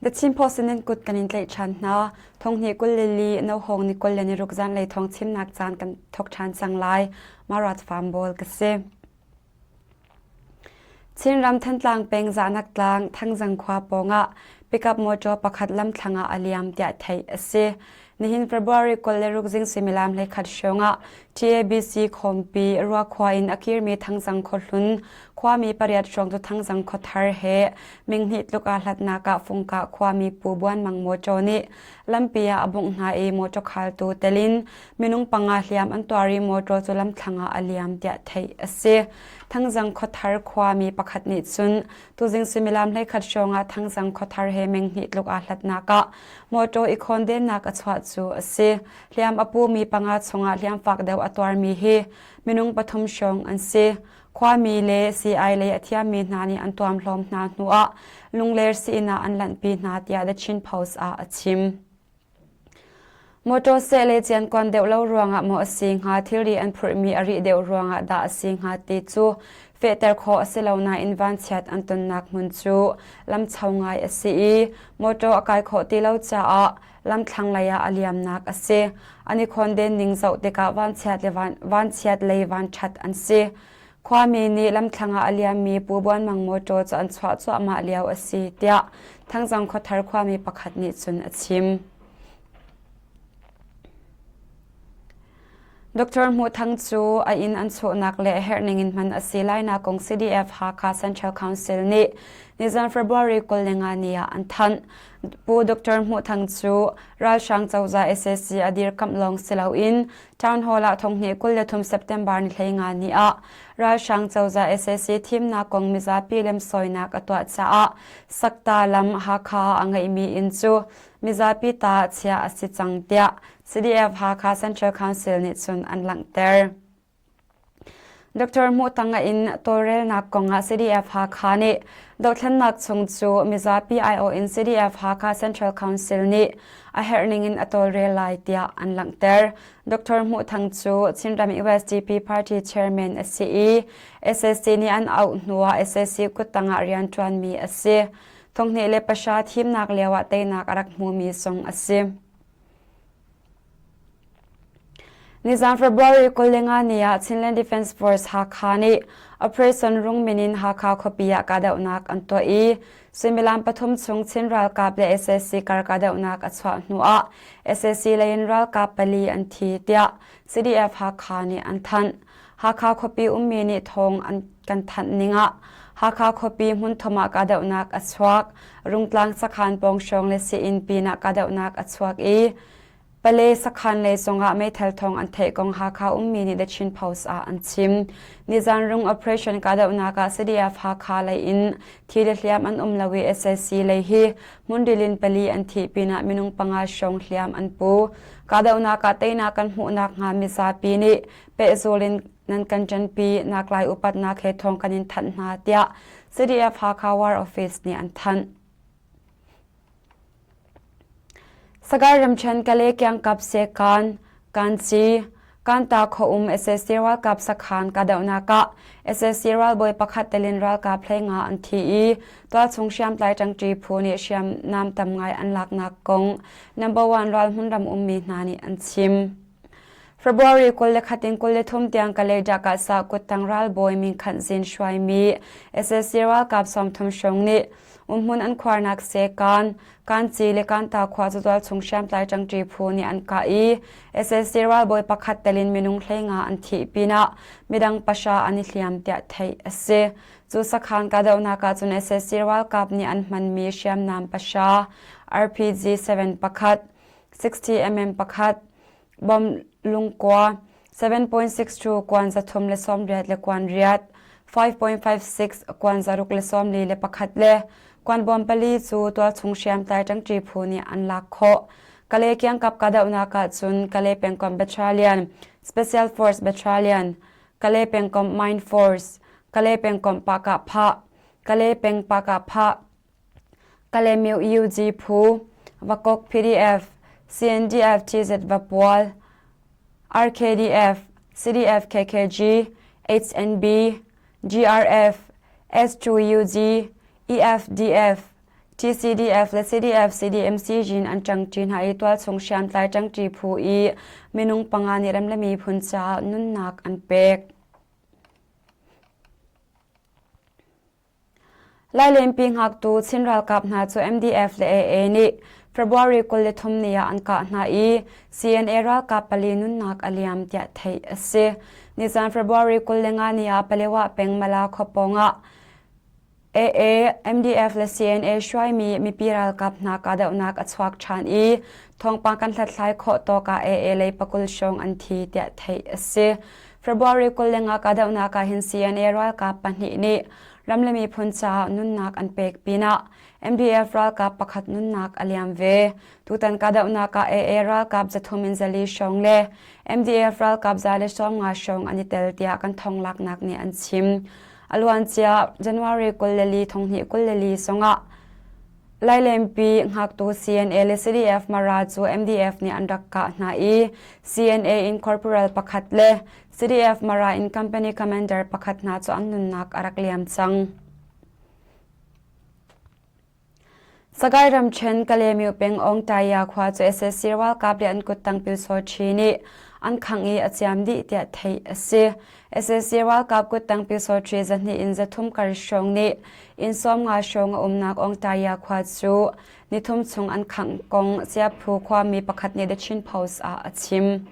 The Chin Post in kut kan in tlaih ṭhan hna. Thonghnih 22 nohawng ni 26 zanlei thawng chimnak caan kan thawk ṭhan cang lai. Marat Farm Ball ka si. Chinram Thantlang peng Zahnak tlang Thangzang khua pawngah pickup motor pakhat lamthlang ah a liam tiah theih a si. Nihin February 26 zing suimilam 11 hrawngah TABC khawmpi Ruakhua in a kirmi Thangzang khuahlun khuami pariat hrawng cu Thangzang khuathar he minghnih tluk aa hlatnak ah Fungkah khuami Pu Buan Mang mawṭaw nih lampi ah a bungh hna i mawṭaw khaltu tel in minung panga hliam an tuar i mawṭaw cu lamthlang ah a liam tiah theih a si. Thangzang khuathar khuami pakhat nih cun tuzing suimilam 11 hrawng ah Thangzang khuathar he menghnih tluk aa hlatnak ah mawṭaw i khawndennak a chuah cu a si. Hliam a pumi panga chungah hliam fak deuh a tuarmi hi minung pathum hrawng an si. Khuami le sii lei a thiammi hna nih an tuamhlawm hna hnuah Lungler sii-inn ah an lanhpi hna tiah The Chin Post ah a chim. Motor seh le ciankuan deuh lo ruangah maw a si hnga thilri an phurhmi a rih deuh ruangah dah a si hnga ti cu fehter khawh a si lo nain vanchiat an tonnak hmun cu lamcho ngai a si i motor a kai khawh ti lo caah lamthlang lei ah a liamnak a si. An i khawnden ning zoh tikah vanchiat le vanchiat lei vanṭhat an si. Khuami nih lamthlang ah a liammi Pu Buan Mang mawṭaw cu an chuah cuahmah lio a si tiah Thangzang khuathar khuami pakhat nih cun a chim. Dr. Hmuh Thang cu a inn an chuahnak le a herh ningin hman a si lainak kong CDF Hakha Central Council nih nizan February 25 ni ah an thanh. Pu Dr. Hmuh Thang cu ralhrang cozah SAC a dirkamh lawng si loin Town Hall ah thonghnih 23 September ni 15 ni ah ralhrang cozah sac thimnak kong mizapi lemsawinak a tuah caah Sakta lam Hakha ah a ngeihmi inn cu mizapi ta chiah a si cang tiah CDF Hakha Central Council nih cun an langhter. Dr. Hmuh Tang a inn tawlrelnak kongah CDF Hakha nih dothlennak chung cu mizapi aiawh in CDF Hakha Central Council nih a herh ningin a tawlrel lai tiah an langhter. Dr. Hmuh Thang cu Chinram USDP Party Chairman a si i SSC nih an auh hnuah SSC kuttang ah rianṭuanmi a si. Thonghnih le pahra thimnak lioah teinak a rak hmumi zong a si. Nizan February 25 ni ah Chinland Defence Force Hakha nih Operation Rungmin in Hakha khuapi ah kahdohnak an tuah i suimilam pathum chung Chin ralkap le sac kar kahdohnak a chuah hnu ah sac lei in ralkap pali an thi tiah CDF Hakha nih an thanh. Hakha khuapi ummi nih thawng an kan thanh ning ah Hakha khuapi hmunthum ah kahdohnak a chuak. Rungtlang sakhan pawng hrawng le sii-inn pin ah kahdohnak a chuak i Pale sakhan lei zongah meithal thawng an theih kong Hakha ummi nih The Chin Post ah an chim. Nizan rung operation kahdohnak ah CDF Hakha lei in thi le hliam an um lo i sac lei hi hmunrilin pali an thih pinah minung panga hrawng hliam an pu. Kahdohnak ah teinak kan hmuhnak hnga mizapi nih pehzul in nan kan ṭanpi naklai upatnak he thawng kan in thanh hna tiah CDF Hakha War Office nih an thanh. Sagai ramṭhen Kale kiangkap Sekan, Kanci, Kanta khuaum sac ralkap sakhan kahdohnak ah sac ralbawi pakhat telin ralkap 15 an thi i tualchung hriamtlai ṭangṭi phu nih hriamnam tam ngai an laknak kong number one ral hmunram ummi hna nih an chim. February 21 in 23 tiang Kalay Dakasa kuttang ralbawi Mingkhanh Zin hruaimi sac ralkap 30 hrawng nih umhmun an khuarnak Sekan, Kanci le Kanta khua cazual chung hriamtlai ṭangṭi phu nih an kah i sac ralbawi pakhat telin minung 15 an thih pinah midang pahra an i hliam tiah theih a si. Cu sakhan kahdohnak ah cun sac ralkap nih an hmanmi hriamnam pahra, RPG 7 pakhat, 60 mm pakhat, Bom lungkua 7.62 kuan 380 le kuan riat 5.56 kuan 641 le kuan bawm pali cu tualchung hriamtlai ṭangṭi phu nih an lak khawh. Kale kiangkap kahdohnak ah cun Kale pengkomh Battalion, Special Force Battalion, Kale pengkomh Mine Force, Kale pengkomh Pahkah Phah, Kale peng Pahkah Phah, Kalaymyo UG phu, Vakok PDF, CNDF TZ Vapual, RKDF, CDF KKG, HNB, GRF, S2UG, EFDF, TCDF le CDF CDMC jin an ṭangṭi hna i tualchung hriamtlai ṭangṭi phu i minung panga nih ram le miphun caah nunnak an pek. Lailenpi ngaktu Chin ralkap hna cu MDF le AA nih February 23 ni ah an kah hna i CNA ralkap pali nunnak a liam tiah theih a si. Nizan February 25 ni ah Palewa peng Mala khuapawng ah AA, MDF le CNA hruaimi mipi ralkap hna kahdohnak a chuak ṭhan i thawngpang kan hlathlai khawh tawk ah AA lei pakul hrawng an thi tiah theih a si. February 25 kahdohnak ah hin CNA ralkap pahnih nih ram le miphun caah nunnak an pek pinah MDF ralkap pakhat nunnak a liam ve. Tutan kahdohnak ah AA ralkap zathum in zali hrawng le MDF ralkap 150 hrawng an i tel tiah kan thonglaknak nih an chim. A luancia January 24 2024 zongah Lailenpi ngaktu CNA le CDF Mara cu MDF nih an rak kah hna i CNA in corporal pakhat le CDF Mara in company commander pakhat hna cu an nunnak a rak liam cang. Sagaing ramṭhen Kalaymyo peng Aungtaya khua cu sac ralkap le an kuttang Pyusawṭhi nih an khangh i a ciam dih tiah theih a si. Sac ralkap kuttang Pyusawṭhi 200 in 300 kar hrawng nih inn 50 hrawng a umnak Aungtaya khua cu nithum chung an khangh kong Siaphu khuami pakhat nih The Chin Post ah a chim.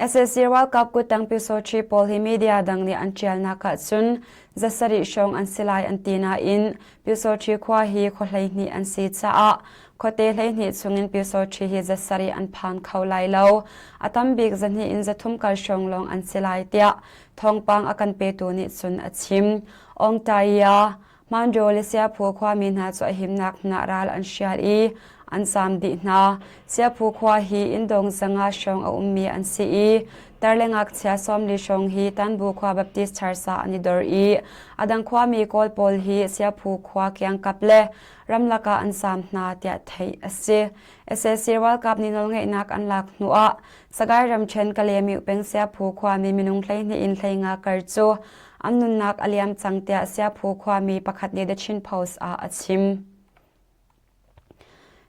Sac ralkap kuttang Pyusawṭhi pawl hi media dang nih an ṭialnak ahcun zasarih hrawng an si lai an ti nain Pyusawṭhi khua hi khua 12 an si caah khuate 12 chungin Pyusawṭhi hi zasarih an phan kho lai lo. A tam bik zahnih in zathum kal hrawng lawng an si lai tiah thawngpang a kan petu nih cun a chim. Ongtaya Mandaw le Siaphu khuami hna cu a himnak hmun ah ral an hrial i an zaam dih hna. Siaphu khua hi inndawng zanga hrawng a ummi an si i tar le ngakchia 40 hrawng hi Tanbu khua Baptist Church ah an i dor i a dang khuami Kawl pawl hi Siaphu khua kiangkap le ramlak ah an zaam hna tiah theih a si. Sac ralkap nih nawlngeihnak an lak hnuah Sagaing ramṭhen Kalaymyo peng Siaphu khuami minung 12 in 15 kar cu an nunnak a liam cang tiah Siaphu khuami pakhat nih The Chin Post ah a chim.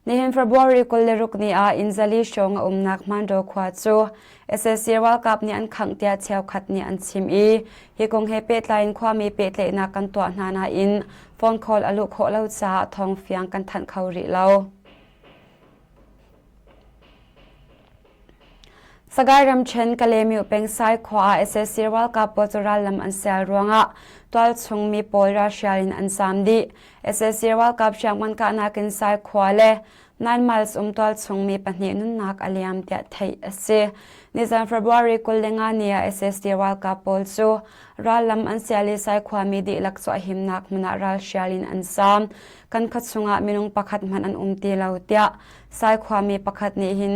Nihin February 26 ni ah Inzali hrawng a umnak Hmandaw khua cu sac ralkap nih an khangh tiah cheukhat nih an chim i hi kong he pehtlai in khuami pehtlaihnak kan tuah hna nain phone call a luh khawh lo caah thawngfiang kan thanh kho rih lo. Sagaing ramṭhen Kalaymyo peng Sai khua ah sac ralkap pawl cu rallam an sial ruangah tualchung mi pawl ralhrial in an zaam dih. Sac ralkap hriamngan kahnak in Sai khua le Nine Miles um tualchung mi pahnih nunnak a liam tiah theih a si. Nizan February 25 ni ah sac ralkap pawl cu rallam an sial i Sai khuami dihlak cu a himnak hmun ah ralhrial in an zaam. Kan khua chungah minung pakhat hmanh an um ti lo tiah Sai khuami pakhat nih hin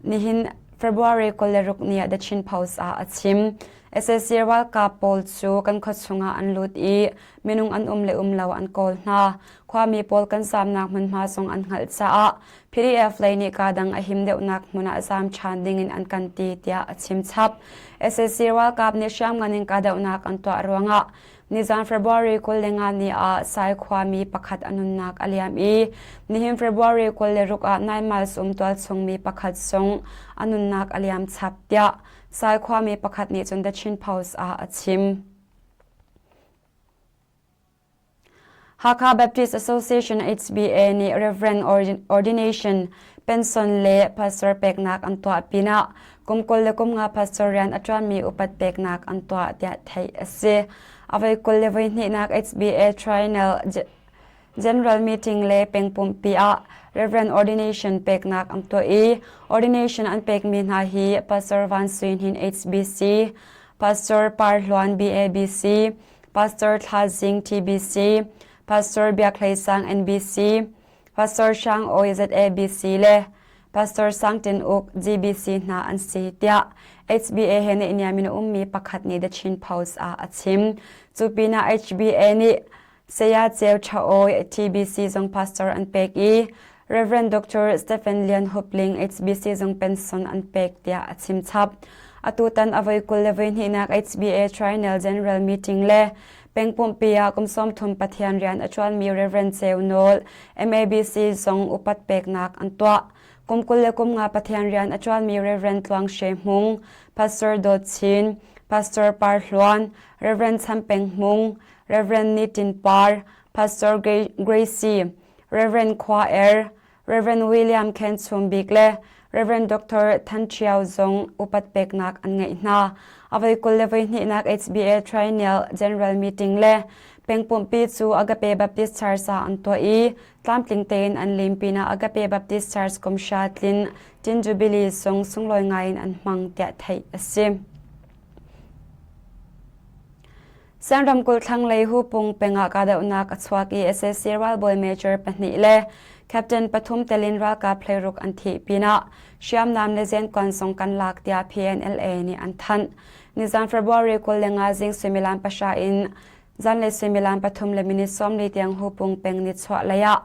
nihin February 26 ni ah The Chin Post ah a chim. Sac ralkap pawl cu kan khua chungah an lut i minung an um le um lo an kawl hna. Khuami pawl kan zaamnak hmunhma zong an hngalh caah PDF lei nih kaa dang a him deuhnak hmun ah zaam ṭhan dingin an kan ti tiah a chim chap. Sac ralkap nih hriamngan in kahdohnak an tuah ruangah Nizan February 25 ni ah Sai khuami pakhat a nunnak a liam i nihin February 26 ah Nine Miles um tualchung mi pakhat zong a nunnak a liam chap tiah Sai khuami pakhat nih cun The Chin Post ah a chim. Hakha Baptist Association HBA nih Reverend Ordination pension le pastor peknak an tuah pinah kum 25 pastor rian a ṭuanmi upat peknak an tuah tiah theih a si. A voi 22nak HBA Triennial General Meeting le pengpumpi ah Reverend Ordination peknak an tuah i ordination an pekmi hna hi Pastor Van Sui Hnin HBC, Pastor Par Hluan BABC, Pastor Thla Zing TBC, Pastor Biak Hlei Sang NBC, Pastor Hrang Awi ZABC le Pastor Sang Tin Uk GBC hna an si tiah HBA he naihniam in a ummi pakhat nih The Chin Post ah a chim. Cu pinah HBA nih Saya Ceu Tha Awi TBC zong pastor an pek i Rev. Dr. Stephen Lian Hup Ling HBC zong pension an pek tiah a chim chap. Atutan a voi 22nak HBA Triennial General Meeting le Pengpumpi ah kum 30 Pathian rian a ṭuanmi Rev. Ceu Nawl, MABC zong upat peknak an tuah. Kum 25 Pathian rian a ṭuanmi Rev. Tluang Hre Hmung, Pastor Dawt Chin, Pastor Par Hluan, Rev. Chan Peng Hmung, Rev. Ni Tin Par, Pastor Gracie, Rev. Khua Er, Rev. William Khen Chum Bik le Rev. Dr. Than Ṭhio zong upat peknak an ngeih hna. A voi 20 le voi hnihnak HBA Triennial General Meeting le pengpumpi cu Agape Baptist Church ah an tuah i tlamtling tein an lim pinah Agape Baptist Church kumhra tlin Tin Jubilee zong sunglawi ngai in an hmang tiah theih a si. Siang ramkulh thlanglei Hupung peng ah kahdohnak a chuak i sac ralbawi major pahnih le captain pathum tel in ralkap hleiruk an thih pinah hriamnam le zenkuan zong kan lak tiah PNLA nih an thanh. Nizan February 25 zing suimilam pahra in zanlei suimilam pathum le minute 40 tiang Hupung peng nichuah lei ah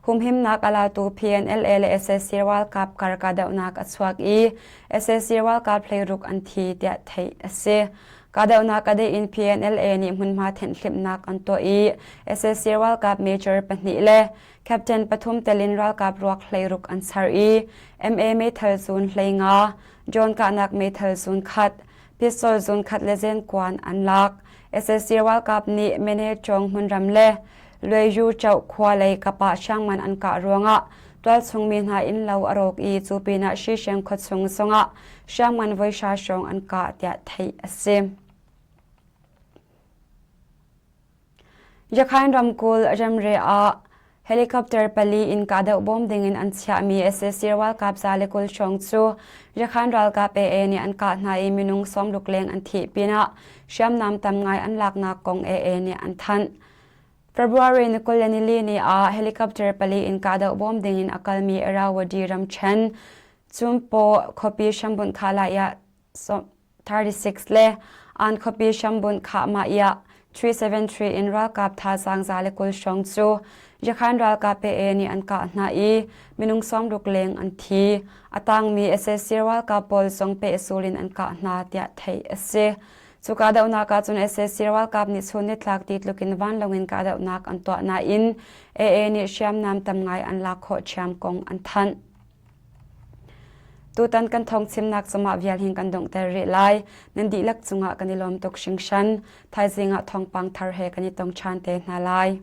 humhimnak a latu PNLA le sac ralkap kar kahdohnak a chuak i sac ralkap hleiruk an thi tiah theih a si. Kahdohnak a dih in PNLA nih hmunhma thenhhlimhnak an tuah i sac ralkap major pahnih le captain pathum tel in ralkap ruak hleiruk an char i MA meithal zun 15, drone kahnak meithal zun khat, pistol zun khat le zenkuan an lak. Sac ralkap nih Mene Chong hmunram le Lueyu Choh khua lei kapah hriangman an kah ruangah tualchung mi hna innlo a rawk i cu pinah Hrihreng khuachung zongah hriangman voi hra hrawng an kah tiah theih a si. Yakhain ramkulh ramri ah helicopter pali in kahdoh bawm dingin an chiahmi sac ralkap 120 hrawng cu Yakhain ralkap AA nih an kah hna i minung 60 leng an thih pinah hriamnam tam ngai an laknak kong AA nih an thanh. February ni 24 ni ah helicopter pali in kahdoh bawm dingin a kalmi Irrawaddy ramṭhen Chumpo khuapi hrambunh Khalai 36 le An khuapi hrambunh Khahmah 373 in ralkap thazaang 120 hrawng cu Yakhan ralkap AA nih an kah hna i minung 60 leng an thi. A tangmi sac ralkap pawl zong pehzul in an kah hna tiah theih a si. Cu kahdohnak ah cun sac ralkap nih chun nitlak ti tluk in vanlawng in kahdohnak an tuah nain AA nih hriamnam tam ngai an lak khawh ṭhiam kong an thanh. Tutan kan thawngchimnak cungah vial hin kan donghter rih lai. Nan dihlak cungah kan i lawm tuk hringhran. Thaizing ah thawngpang thar he kan i tong ṭhan te hna lai.